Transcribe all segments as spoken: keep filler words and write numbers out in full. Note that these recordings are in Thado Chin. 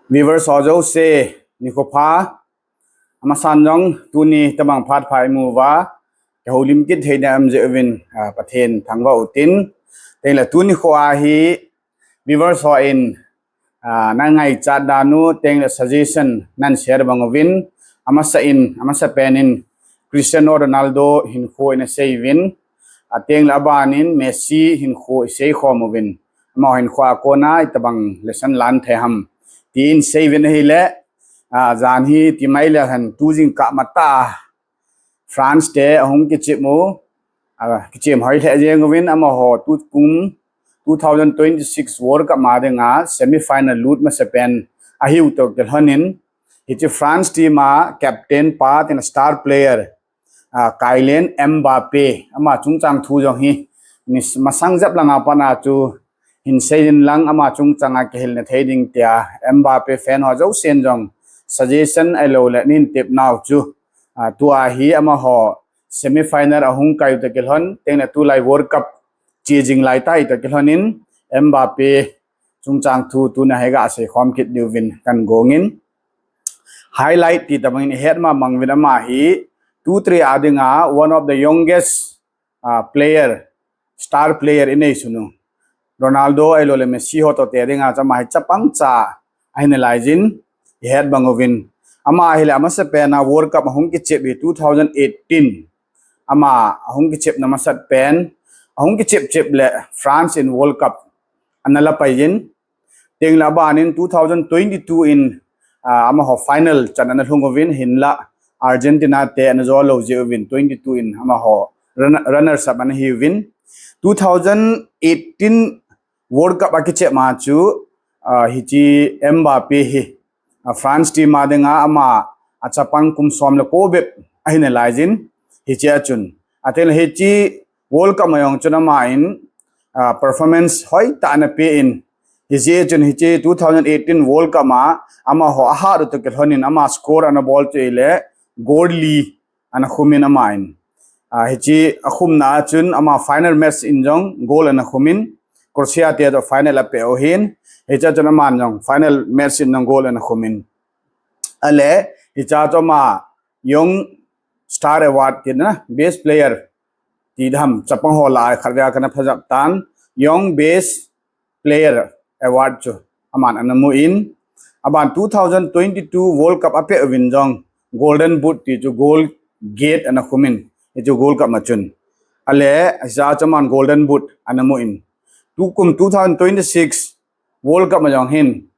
Viewers ho jouse, nikho pha. Amasan jong tuni tabang phat pha imu uva, kihoulim kit theina um jeh uvin, ah, Pathen thangvah u tin. Tengle tuni kho a hi viewers hon, ah, na ngaichat dan u, tengle suggestion nan share bang uvin, amasa in, amasa pen in Cristiano Ronaldo hinkho ina sei uvin, atengle aban in Messi hinkho isei khom uvin. Amaho hinkho a kona itabang lesson lan thei ham tin sei uvin ahile, ah, jan hi ti mai le hen tu jingkah matah a France te ahung kichep u, ah, kichem hoi lheh jeng uvin amaho tukum two thousand twenty-six World Cup ma dinga semi final lut masa pen ahiu toh kilhon in, hiche France team a captain pa tin star player, ah, Kylian Mbappe, ama chungchang thu jong hi, ni s-, masang jep langa pat a chu hin sei in lang ama chungchang a kihilna thei ding tia, Mbappe fan ho jousen jong suggestion ahilou le nin tep nau chu, ah, tua hi amaho semi final ahung kai u toh kilhon, tengle tulai World Cup che jing lai tai toh kilhon in, Mbappe chungchang thu tuna hi ga sei khom kit diu vin kan gong in. Highlight ti tabang in ihet ma mang uvin ama hi, tu three a dinga one of the youngest, ah, player, star player inei sun u. Ronaldo ahilou le Messi ho toh te dinga chu ama hi chapang cha ahi nalai jin, ihet bang uvin. Ama ahile amasa pen a World Cup ahung kichep hi two thousand eighteen. Ama ahung kichep na masat pen, ahung kichep chep le France in World Cup ana la pai jin. Tengle aban in two thousand twenty-two in, ah, amaho final chan ana lhung uvin hinla Argentina te ana jo lou jeh uvin twenty-two in amaho runner, runners up ana hi uvin. Two thousand eighteen World Cup akichep ma chu, ah, hiche Mbappe hi, ah, France team a dinga ama achapang kum som le ko bep ahi nalai jin hiche a chun. Atengle hiche World Cup ma jong chun ama in, ah, performance hoitah ana pe in, hiche chun hiche two thousand eighteen World Cup ma amaho ahat u toh kilhon in ama score ana bol chu ahile goal li ana khum in ama in. Ah, hiche akhumna a chun ama final match in jong goal ana khum in, Croatia te toh final apeh u ahin, hiche a chun aman jong final match in jong goal ana khum in. Ale, hiche a chu ama Young Star Award tina, best player ti dam, chapang ho lah a khatvei a kana phajap tan, Young Best Player Award chu aman ana mu in, aban two thousand twenty-two World Cup apeh uvin jong Golden Boot ti chu goal get ana khum in, hichu World Cup ma chun. Ale, hiche a chu aman Golden Boot ana mu in. Tukum two thousand twenty-six World Cup ma jong hin,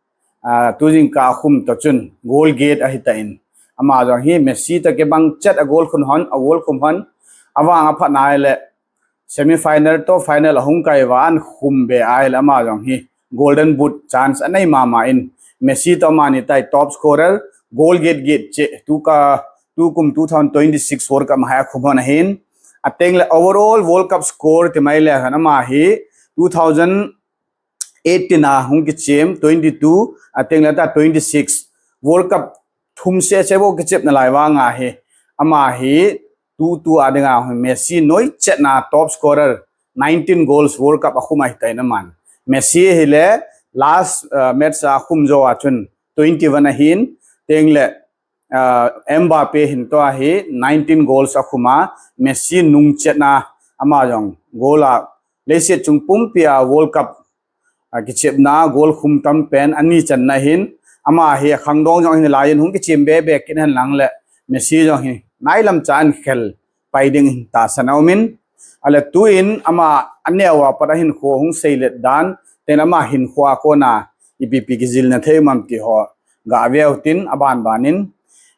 ah, tu jingkah akhum toh chun goal get ahi tan. Ama jong hi Messi toh kibang chet a goal khum hon, a goal khum hon. Avang aphat na ahile semi final toh final ahung kai uva ahin khum be ahile ama jong hi Golden Boot chance anei mama in, Messi toh amani tai top scorer, goal get get cheh, tuka, tukum two thousand twenty-six World Cup ma hi akhum hon ahin. Atengle overall World Cup score ti mai le hen ama hi two thousand eighteen a hung kichem, twenty-two, atengle ta twenty-six. World Cup thum sese bou kichep nalai vang a hi, ama hi tu tu a dinga hi Messi noi chet na top scorer, nineteen goals World Cup akhum ahi tan aman. Messi hile last, uh, match a khum jou a chun twenty-one ahin, tengle, uh, Mbappe hin toh hi nineteen goals akhum a, Messi nung chet na ama jong goal a leiset chung pumpi a World Cup, ah, kichepna goal khum tam pen ani channa ahin, ama hi akhangdong jong ahi nalai in hung kichem be be kit hen lang le Messi jong hi nailam cha ahin khel pai ding tahsan a um in, ale tuin ama aneo a pat ahinkho hung seilet dan, tengle ama hinkho a kona ipi pi kijilna thei um am ti ho gave u tin aban ban in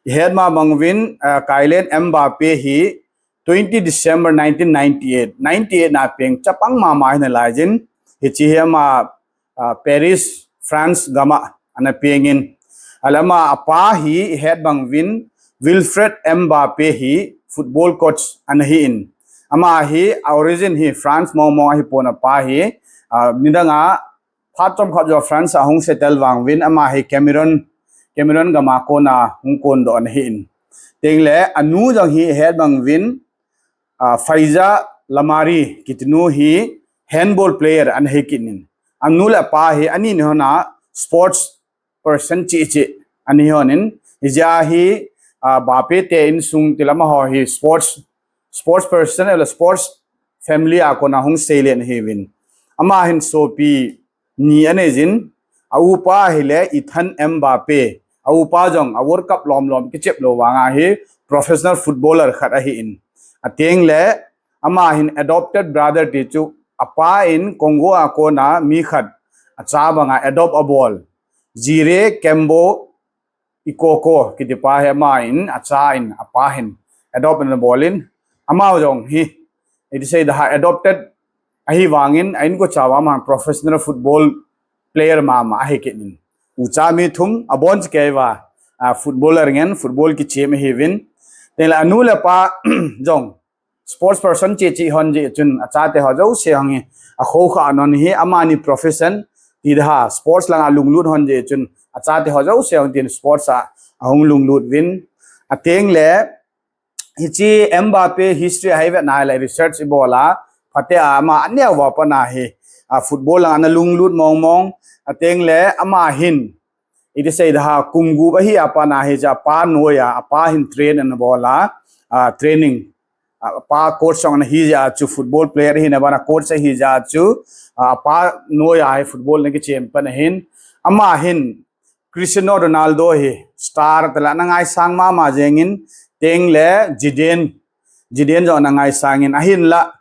ihet ma bang uvin, ah, Kylian Mbappe hi twenty December nineteen ninety-eight, ninety-eight na peng chapang mama ahi nalai jin, hiche hi ama, ah, Paris, France gam a ana peng in. Ale ama apa hi ihet bang uvin Wilfried Mbappe hi football coach ana hi in. Ama hi a origin hi France mong mong ahi pon apa hi, ah, nidang a phat chomkhat jou France a hung settle vang uvin ama hi Cameroon, Cameroon gam a kona hung kondoh ana hi in. Tengle anu jong hi ihet bang uvin, ah, Faïza Lamari kiti nu hi handball player ana hi kit in. Anu le apa hi ani ni hon a sports person chi chi ani hon in, hijeh a hi, ah, Mbappe te insung ti lama ho hi sports, sports person, sports family a kona hung seilen ahiuvin. Ama hin sopi ni anei jin, a upa hile Ethan Mbappe, a upa jong a World Cup lom lom kichep lou vanga hi professional footballer khat ahin. Ateng le ama hin adopted brother ti chu apa in Congo a kona mi khat acha banga adopt abol. Jire Kembo Ikoko kiti pa hi ama in acha in apa hin adopt ana bol in, ama jong hi, iti sei da ha adopted ahi vangin a inkocha uva ama professional football player mama ahi kit in. Ucha mi thum abon kei uva, a, footballer ngen football kichem ahiuvin. Teng le anu le apa jong sports person chi chi hon jeh chun achate ho jouse hong hi akhoukha non hi amani profession ti da ha sports langa lunglut hon jeh chun achate ho jouse hong tin sports a ahung lunglut uvin. Ateng le hiche Mbappe history ahi vet na le research ibol a, phatea ama aneo uva pat na hi, a, football langa ana lunglut mong mong. Ateng le ama hin iti sei da ha kum gup ahi a pat na hi cha apa noi a, apa hin train ana bol a, a, training, a, apa coach jong ana hi jeh a chu football player hina bana coach ahi jeh a chu, a, apa noi a hi football ana kichem pan ahin. Ama hin Cristiano Ronaldo hi star tala ana ngaisang mama jengin, teng le Zidane, Zidane jong ana ngaisangin ahinla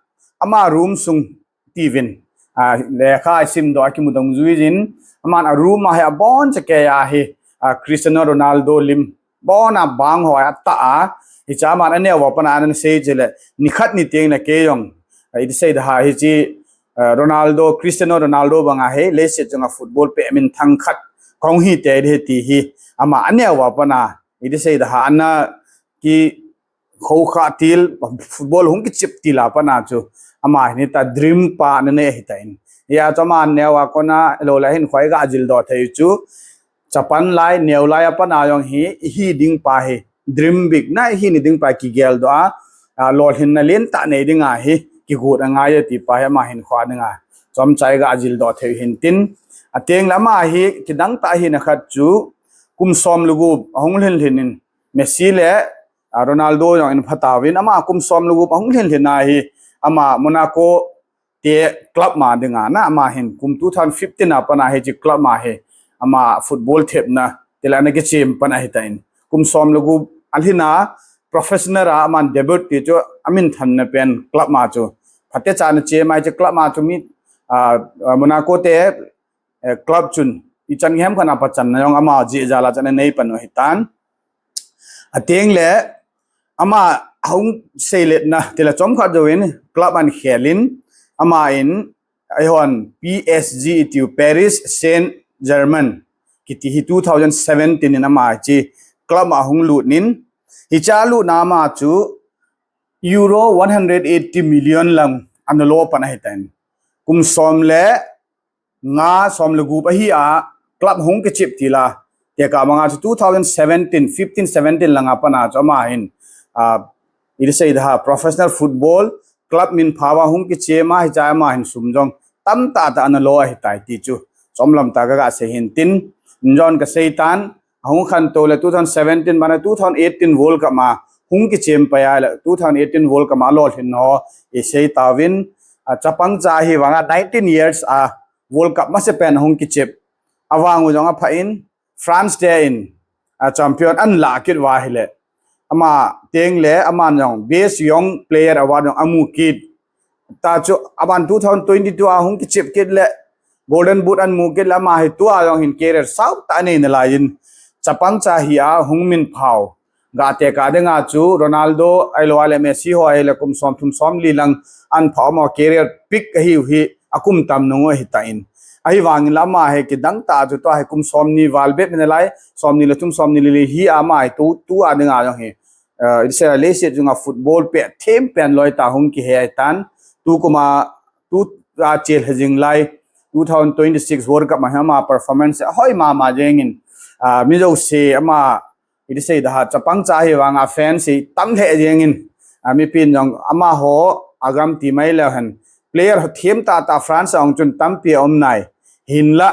ama room sung tiuvin, a, lekha isim doh a kimu dong jui jin, aman a room a hi abon chakei a hi, a, Cristiano Ronaldo lim bon a bang ho atah a, hicha aman aneo uva pat na ana sei chele, nikhat ni teng le kei jong, a, iti sei da ha hiche, a, Ronaldo, Cristiano Ronaldo banga hi leiset chunga football peh minthang khat kahung hi tei ding ahi ti hi ama aneo uva pat na, iti sei da ha ana ki khoukha til, football hung kichep til a pat na chu ama hin ta dream pa ana nei ahi tan. Hia chu ama neo a kona lou le hin khoi ga jil doh thei chu, chapang lai, neo lai a pat na jong hi, hi ding pa hi, dream big na hi ni ding pa kigel doh a, a, lolhinna lentah nei ding ahi, kigot angai e ti pa hi ama hinkho a dinga chomcha i ga jil doh thei hin tin. Ateng le ama hi kidang tah hina khat chu kum som le gup ahung lhin lhin in Messi le, a, Ronaldo jong in pha tauvin ama kum som le gup ahung lhin lhin a hi ama Monaco te club ma dinga na ama hin kum two thousand fifteen a pat na hiche club ma hi ama football thepna tila ana kichem pan ahi tan. Kum som le gup alhin a professional a aman debut ti chu amin thanna pen club ma chu phatecha ana chem a hiche club ma chu mi, a, a, Monaco te, eh, club chun ichan gei ham khat a pachanna jong ama jeh jal a chu ana nei pan u ahi tan. Ateng le ama hung seiletna tila chomkhat jouvin club ana khel in, ama in eihon P S G itiu Paris Saint-Germain kiti hi two thousand seventeen in ama hiche club a hung lut in, hiche a lutna ama chu euro one hundred eighty million lang ana lo pan ahi tan. Kum som le nga som le gup ahi a club hung kichep til a, tekah banga chu two thousand seventeen, fifteen seventeen langa pat na chu ama hin, a, iti sei da ha professional football club min pha uva hung kichem a hiche a ama hin sum jong tamtah tah ana lo ahi tai ti chu chomlam tah a ka ga sei hin tin, jon ka sei tan, ahung khantou le two thousand seventeen bana two thousand eighteen World Cup ma hung kichem pai a le two thousand eighteen World Cup ma alolhin ho i sei tauvin, a, chapang cha hi vanga nineteen years a World Cup masa pen hung kichep. Avang u jong apha in France te in, a, champion ana lah kit uva ahile ama teng le aman jong best young player award jong amu kit. Ta chu aban two thousand twenty-two a hung kichep kit le Golden Boot ana mu kit le ama hi tua jong hin career sao tah nei nalai in chapang cha hi a hung min phau. Ga tekah dinga chu Ronaldo ahilou le Messi ho ahile kum som thum som li lang ana phau ama career peak ahiu hi akum tam nung u ahi tan. Ahivangin la ama hi kidang tah chu tua hi kum som ni val bep nalai, som ni le thum som ni le li hi ama hi tu, tua dinga jong hi, eh, iti sei a leiset chunga football peh them pen loi tah hung kihe ahi tan. Tukum a, tua chel he jing lai two thousand twenty-six World Cup ma hi ama performance ahoi mama jengin, ah, mi jouse ama iti sei da ha chapang cha hi vanga fans hi tam lheh jengin, ah, mipin jong amaho agam ti mai leu hen player them tah tah France a hung chun tampi aum nai. Hinla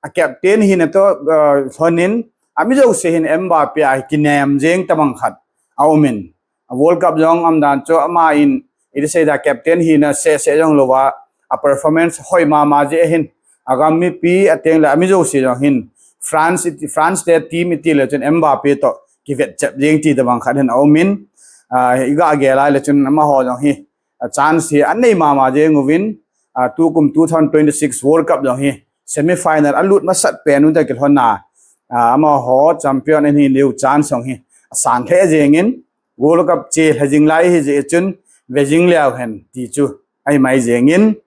a captain hina toh, uh, lhonin, ami jouse hin Mbappe a kinem jeng tabang khat aumin. A World Cup jong umdan chu ama in, iti seida captain hina seh seh jong louva, a performance hoi mama jeh hin, agam mipi ateng le ami jouse jong hin, France iti, France te team iti le chun Mbappe toh kivet chep jeng ti tabang khat hin aumin. Ah, iga gel a le chun amaho jong hi, a chance hi anei mama jeng uvin, ah, tukum two thousand twenty-six World Cup jong hi semi final alut masat pen un toh kilhonna, ah, amaho champion ahin leu chance jong hi asang lheh jengin, World Cup che lha jing lai hi jeh chun ve jing leu hen ti chu ahi mai jengin,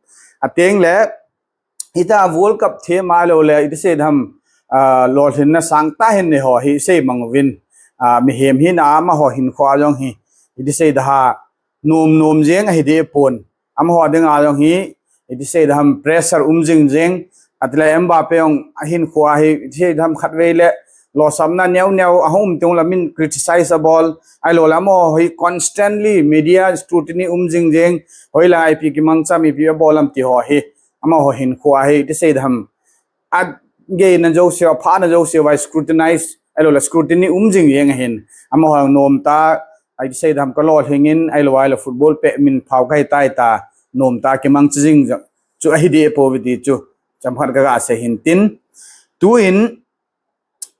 ateng le, ita World Cup them a lou le, iti seidam, ah, lolhinna sangtah hin nei ho hi sei mang uvin, ah, mihem hina amaho hinkho a jong hi, iti seida ha, nom nom jeng ahi deh pon. Amaho dinga jong hi, iti seidam pressure um jing jeng, atile Mbappe jong ahinkho a hi, iti seidam khatvei le, lolhinna neo neo ahung um teng le min criticize abol, ahilou le amaho hi constantly media scrutiny um jing jeng, hoilang ipi kimangcha mipi abol am ti ho hi, amaho hinkho a hi, iti seidam, ageina jouse, aphana jouse uva scrutinize, ahilou le scrutiny um jing jeng ahin, amaho jong nomtah, iti seidam ka lolhingin, ahilou le football pet min phao kahi tai ta, nomtah kimangcha jing jong chu ahi deh pouve ti chu, chomkhat kaga sei hin tin. Tuin,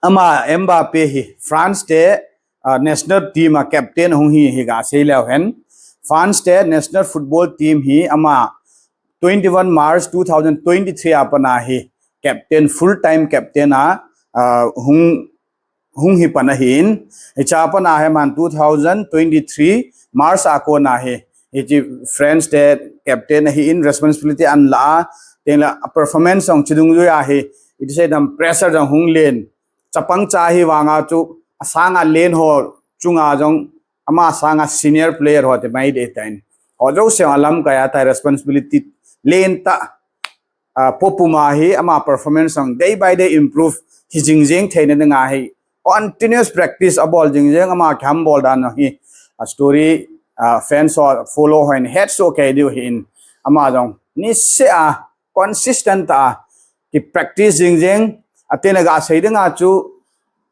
ama Mbappe hi France te, ah, national team a captain ahung hi, hi ga sei leu hen. France te national football team hi ama twenty-one March two thousand twenty-three a pat a hi captain, full time captain a, ah, hung, hung hi pan ahin. Hiche a pat a hi aman two thousand twenty-three March a kon a hi, hiche France te captain ahin responsibility ahin la a, teng le performance jong chi dungjui a hi, iti seidam pressure jong hung len. Chapang cha hi vanga chu asanga len ho chunga jong ama sanga senior player ho ti mai deh tan. Ho jouse jong alamkai a tai responsibility lentah, ah, po puma hi ama performance jong day by day improve hi jing jeng theina dinga hi continuous practice abol jing jeng ama kihambol dan jong hi a story, ah, fans ho follow ho in het soh kei diu ahin ama jong niseh a consistent a ki practice jing jeng, ateng le ga sei dinga chu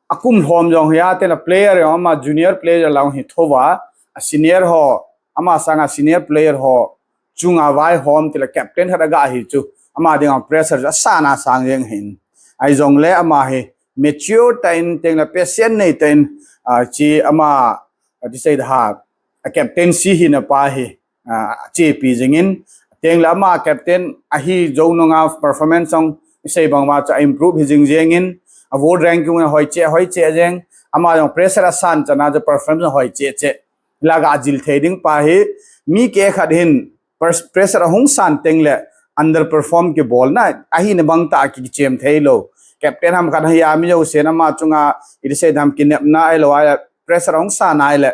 akum lhom jong hi ateng le player jong ama junior player lang hi thouva a senior ho ama sanga senior player ho chunga vaihom tile captain khat aga hi chu ama dinga pressure chu asana sang jeng ahin. Ahi jongle ama hi mature tah in teng le patient nei tah in, ah, chi ama, ah, iti seida ha, a captaincy hina pa hi, ah, achepi jingin, teng le ama captain ahi jou nunga performance jong isei bang uva chu a improve hi jing jengin, a world ranking hoi cheh, hoi cheh jeng, ama jong pressure asan chana chu performance hoi cheh cheh. Laga ajil thei ding pa hi, mi keh khat hin pres-, pressure ahung san teng le underperform kibolna, ahina bang tah a ki, kichem thei lou. Captain ham khat hi ami jousen ama chunga, iti seidam kinepna ahilou a, pressure ahung san ahile,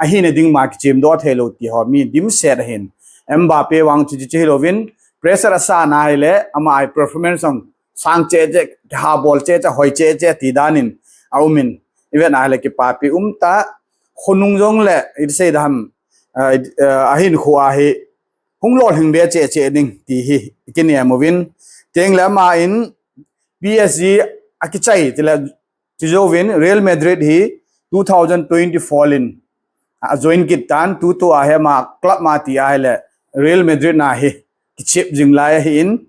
ahina ding ma kichem doh thei lou ti ho, mi dimset ahin. Mbappe vang chu, chu, chu hilouvin, pressure asan ahile, ama a performance jong sang cheh cheh, kihabol cheh cheh, hoi cheh cheh ti danin, aumin. Ivet ahile kipapi um tah, khonung jong le, iti seidam, ah, ah, ahinkho a hi, hung lolhing be cheh cheh ding ti hi, kinem uvin. Teng le ama in P S G akichai, tile, chujouvin Real Madrid hi two thousand twenty-four in a join kit tan, tutu a hi ama club ma ti ahile Real Madrid na hi kichep jing lai ahin.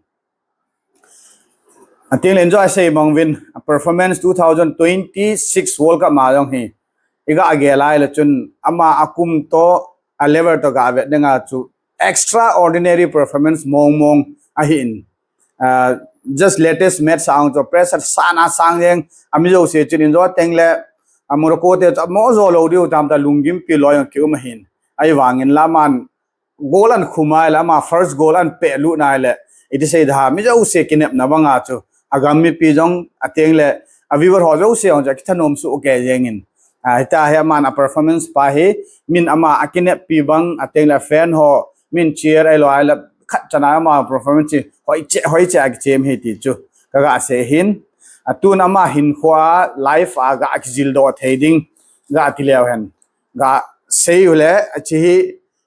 Ateng le enjoy sei mang uvin, a performance two thousand twenty-six World Cup ma jong hi iga gel a ahile chun ama akum toh a level toh ga vet dinga chu extraordinary performance mong mong ahin. Ah, just latest match a chu pressure sana sang jeng, ami jouse chun enjoy teng le, ah, Morocco te chu amo jo lou diu tam tah lunggimpi loi jong kium ahin. Ahivangin la aman goal ahin khum ahile, ama first goal ahin pehlut ahile, iti seida ha, mi jouse kinepna banga chu, agam mipi jong, ateng le, a viewer ho jouse jong chu akithanom soh kei jengin. Ah, hitia hi aman a performance pa hi, min ama akineppi bang, ateng le fan ho, min cheer ahilou ahile, khat chana ama performance hi, hoi cheh, hoi cheh a kichem hi ti chu, kaga sei hin. Atun ama hinkho a, life a ga kijil doh thei ding, ga ti leu hen. Ga sei u le, achi hi,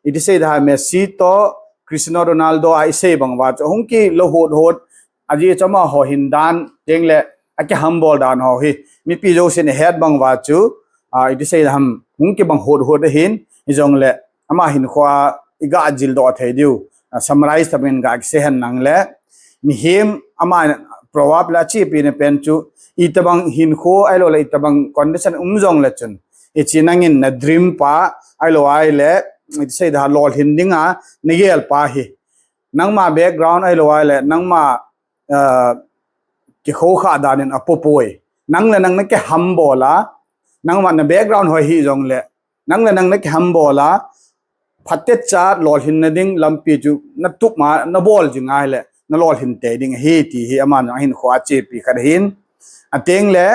iti seida ha Messi toh Cristiano Ronaldo a isei bang uva chu hung kilou hot hot, ajeh chu amaho hin dan, teng le, akihambol dan ho hi, mipi jousen ahet bang uva chu, ah, iti sei ham, hung kibang hot hot ahin, hijongle, ama hinkho a iga jildoh thei diu, ah, summarize tabang in ga kisei hen lang le, mihem ama proverb le achepi na pen chu, itobang hinkho ahilou le, itobang condition um jongle chun, hiche nangin na dream pa, ahilou ahile, iti sei da lolhin dinga, nagel pa hi. Nangma background ahilou ahile, nangma, ah, kikhoukhah dan in apopoi. Nang le nang nakihambol a, nangma na background hoi hijongle, nang le nang nakihambol a, phatecha lolhinna ding lampi chu natup ma, nabol jing ahile, nalolhin tei ding ahi ti hi aman ahinkho a achepi khat ahin. Ateng le,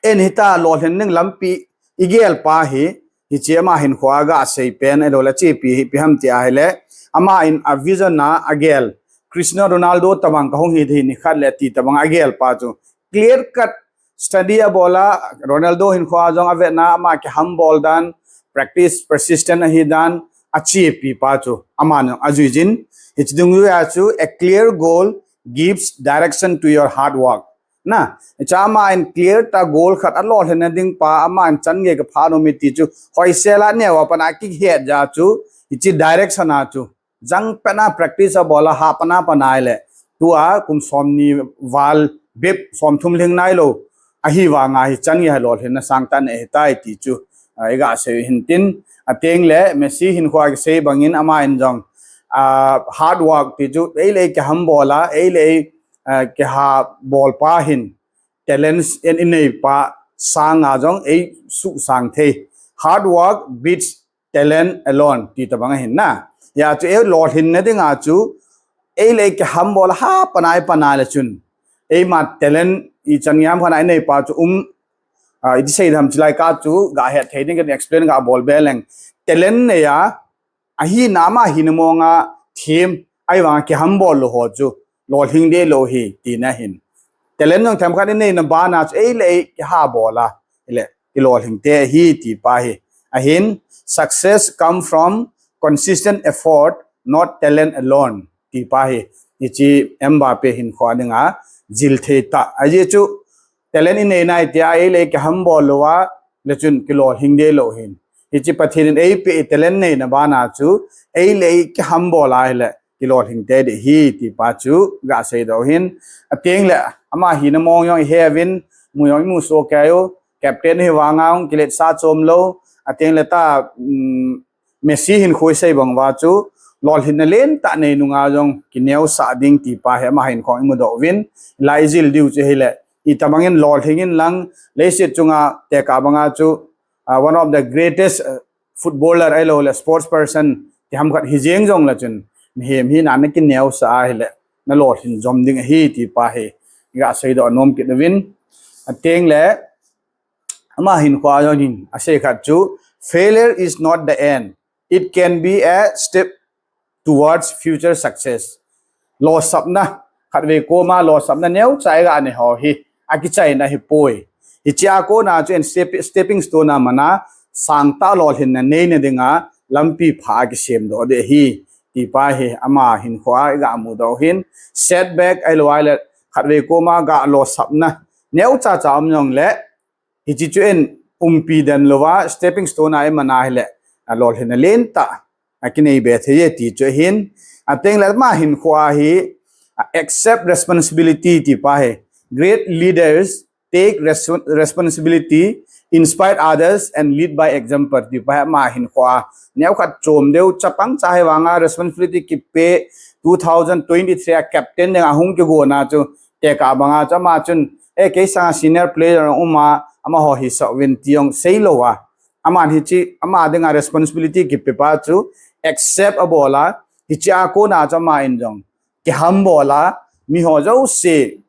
en hita lolhin ding lampi igel pa hi, hiche ama hinkho a ga sei pen, ahilou le achepi hi ipi ham ti ahile, ama in a vision a agel, Cristiano Ronaldo tabang kahung hi ding ahi nikhat le ti tabang agel pa chu, clear cut study abol a, Ronaldo hinkho a jong avetna, ama kihambol dan, practice, persistent ahi dan, achepi pa chu, aman jong ajui jin, hiche dungjuia chu, a clear goal gives direction to your hard work. Na, hiche ama in clear tah goal khat alolhinna ding pa, ama in chan gei kapha nom e ti chu, hoisel a neo a pat a kihet jeh chu, hiche direction a chu, jang pen a practice abol a, hah pen a pan ahile, tua kum somni val bep, somthum lhing nailou, ahivanga hi chan gei a lolhinna sangtah nei ahitai ti chu, ah, iga sei u hin tin, ateng le, Messi hinkho a kisei bangin ama in jong, ah, hard work ti chu, ei le ei kihambol a, ei le ei, ah, kihabol pa hin, talents in inei pa sanga jong eisuhsang thei. Hard work beats talent alone ti tabang ahin na. Hia chu ei lolhinna dinga chu, ei le ei kihambol a, hah pen a pan ahile chun, eima talent ichan gei ham khat a inei pa chu um, ah, iti sei dam chilai ka chu ga het thei ding ka explain ga bol be leng. Talent nei a, ahina ama hina mong a them, ahivang kihambol lou ho chu, lolhing deh lou ahi, tina ahin. Talent jong themkhat inei na bana chu, ei le ei kihabol a, ile, kilolhing tei ahi ti pa hi. Ahin, success come from consistent effort, not talent alone, ti pa hi. Hiche Mbappe hinkho a dinga jil thei tah. Ajeh chu, talent inei nai tia, ei le ei kihambol lou a, le chun kilolhing deh lou ahin. Hiche Pathen in eipeh talent neina bana chu, ei le ei kihambol a ahile, kilolhing tei ding ahi ti pa chu ga seidoh u hin. Ateng le, ama hina mong jong ihe uvin, mu jong imu soh kei u, captain hi vanga jong kiletsah chom lou, ateng le ta, um, Messi hinkho isei bang uva chu, lolhinna lentah nei nunga jong kineosah ding ti pa hi ama hinkho imudoh uvin, lai ijil diu chu ahile, itabang in lolhing in lang, leiset chunga tekah banga chu, ah, one of the greatest, ah, footballer ahilou le sports person ti ham khat hi jeng jongle chun, mihem hina nakineosah a ahile, nalolhin jom ding ahi ti pa hi, iga seidoh nom kit uvin. Ateng le, ama hinkho a jong hin asei khat chu, failure is not the end. It can be a step towards future success. Losapna, khatvei koma losapna neocha iga nei ho hi, akichaina ahipoi. Hiche a kona chu en step-, stepping stone a mana, sangtah lolhinna neina dinga, lampi pha akisemdoh ding ahi, ti pa hi, ama hinkho a iga mudoh u hin, setback ahilou ahile, khatvei koma ga losapna, neocha cha um jongle, hiche chu en umpi den louva, stepping stone a iman ahile, alolhinna lentah akinei be thei e ti chu ahin, ateng le ama hinkho a hi, ah, accept responsibility ti pa hi. Great leaders take res-, responsibility, inspire others and lead by example ti pa hi ama hinkho a. Neokhat chom deu, chapang cha hi vanga responsibility kipe, two thousand twenty-three a captain dinga hung kigona chu, tekah banga chu ama chun, eh, kei sanga senior player um a, amaho hisah uvin ti jong sei lou a. Aman hiche, ama dinga responsibility kipe pa chu accept abol a, hiche a kona chu ama in jong kihambol a, miho jouse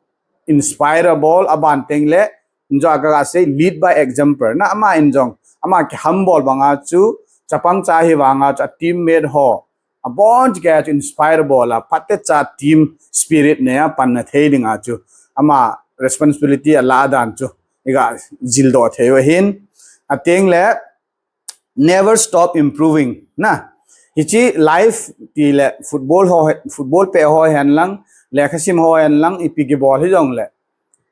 inspire abol a, aban teng le, injo a kaga sei lead by example na, ama in jong, ama kihambol banga chu, chapang cha hi vanga chu a teammate ho, abon kei a chu inspire abol a, phatecha team spirit nei a panna thei dinga chu, ama responsibility ala dan chu, iga jildoh thei u ahin. Ateng le, never stop improving na. Hiche life ti le football ho, football peh ho hen lang, lekha sim ho hen lang ipi kibol hijongle,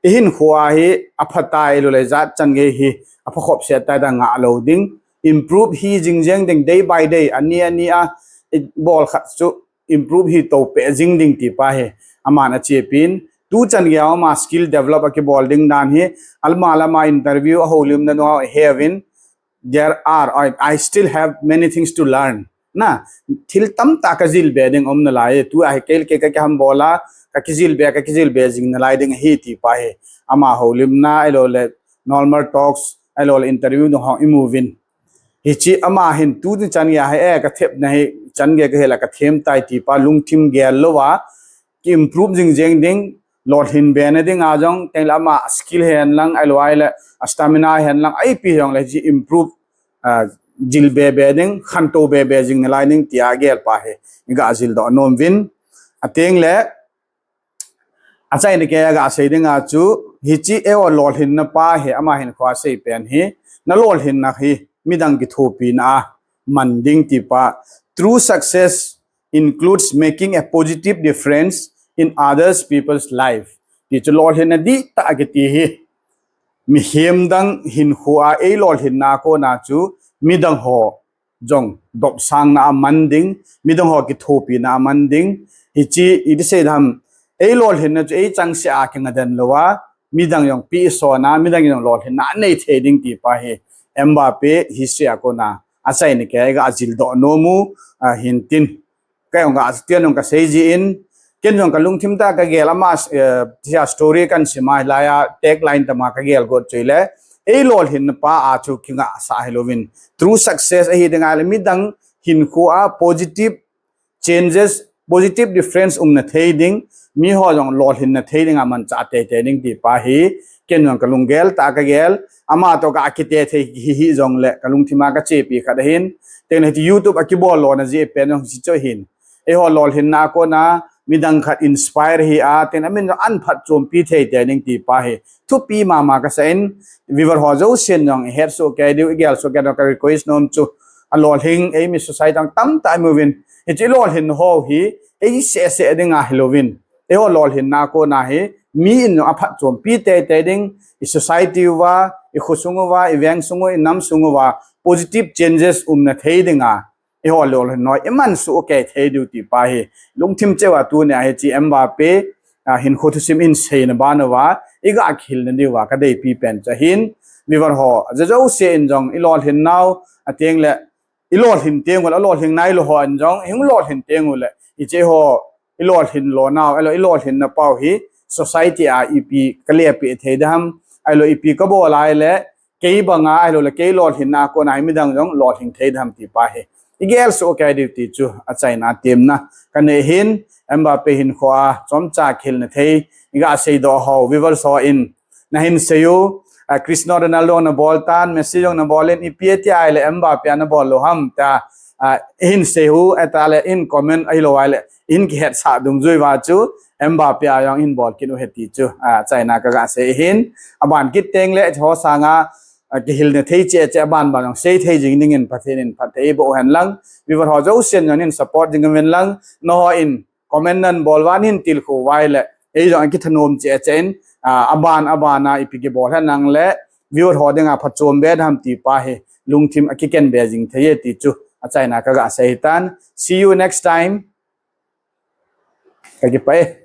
ihinkhoa hi aphatai lou le jat chan gei hi apha khop se tai da ngah lou ding, improve hi jing jeng ding day by day, ani ani a ibol khat chu improve hi to pe jing ding ti pa hi aman achepin, tu chan gei a ama skill develop a kibol ding dan hi, alma lama interview a holimna nua hevin, there are, I, I still have many things to learn. Na, thil tamtah ka jil be ding um nalai, tu a hi kel ke ka, ka ham bola, ka kijil be, ka kijil be jing nalai ding hi ti pa hi. Ama holimna, ahilou le normal talks, ahilou le interview nung hong imu vin. Hichi ama hin tu ni chan gei a hi e, ka thep na hi chan gei ka hela ka them tai ti pa lungthim gel lou a, ki improve jing jeng ding, lolhin be na ding a jong, teng le ama skill hen lang, ahilou le stamina hen lang, ipi jong le ji improve, ah, jil be be ding, khantou be be jing nalai ding ti a gel pa hi, iga jil doh nom vin. Ateng le, achaina kei a ga sei ding a chu, hichi eiho lolhinna pa hi, ama hinkhoa sei pen hi, na lolhinna hi, midang kithopina a man ding ti pa. True success includes making a positive difference in others people's life. Ti chu lolhinna dihtah a kiti hi. Mihem dang hinkhoa ei lolhinna kona chu midang ho jong dopsangna a man ding, midang ho kithopina a man ding. Hichi iti sei dam, ei lolhinna chu ei chang se a kinga den lou a, midang jong pi sona, midang jong lolhinna nei thei ding ti pa hi. Mbappe history a kona achaina kei a ga jil doh nom u, ah, hin tin. Ka jong ka, tia nung ka sei ji in, ken jong ka lungthim tah a ka gel ama, eh, tia story kan sim a hilai a, tagline tama ka gel got chu ile, ei lolhinna pa a chu kinga sa hilou vin. True success ahi ding a le midang hinkhoa positive changes, positive difference umna thei ding, mi ho jong lolhinna thei ding a manchah tei tei ding ti pa hi, ken jong ka lunggel tah a ka gel, ama to ka kite thei hi hi jong le, ka lungthim a ka chepi khat ahin, teng le ti YouTube a kibol lona ji pen jong si chu hin. Eiho lolhinna kona, midang khat inspire hi a, teng le amin jong an phatchompi thei tei ding ti pa hi. Thupi mama ka sa in, viewer ho jousen jong, i het soh kei diu, i gel soh kei diu ka request nom chu. A lolhing, ei mi society a tamtah imu vin. Hichi lolhin ho hi, ei seh seh ding a hilou vin. Eiho lolhinna kona hi, mi in jong aphatchompi tei tei ding, i society uva, i khosung uva, i veng sung uva, i nam sung uva, positive changes umna thei ding a. Eiho lolhin noi, i man soh kei thei diu ti pa hi. Lungthim cheh a tuni a hichi Mbappe, ah, hinkho thusim in seina ban uva, iga kihilna diu va, ka deipi pen chu ahin. Viewer ho, jou jouse in jong, i lolhin nau, ateng le, i lolhin teng u le, a lolhin nailou ho in jong, i hung lolhin teng u le, hichi eiho, i lolhin lou nau, ahilou, i lolhinna pau hi, society a ipi ka lepi thei dam, ahilou ipi ka bol a ile, kei banga, ahilou le kei lolhinna kona hi midang jong lolhin thei dam ti pa hi. I gel soh kei diu ti chu, achaina temna. Ka nei hin, Mbappe hinkhoa, chomcha kihilna thei, iga sei doh ho, viewer ho in, na hin sei u, ah, Cristiano Ronaldo na bol tan, Messi jong na bol in, ipi ati a ile Mbappe a na bol lou ham ta, ah, hin sei u, eta le in comment ahilou a ile, in kihet sah dungjui uva chu, Mbappe a jong in bol kit u ahi ti chu, ah, achaina ka ga sei hin, aban kit teng le, ho sanga, ah, kihilna thei cheh cheh aban ban jong sei thei jing ding in Pathen in phatthei eiboh hen lang, viewer ho jousen jong in support jing uvin lang, nangho in, comment nan bol uva nin tilkhou uva ile, ei jong kithanom cheh cheh in, ah, aban, aban a ipi kibol hen lang le, viewer ho dinga phatchom be dam ti pa hi, lungthim a kiken be jing thei e ti chu, achaina ka ga sei tan. See you next time. Ka kipah e.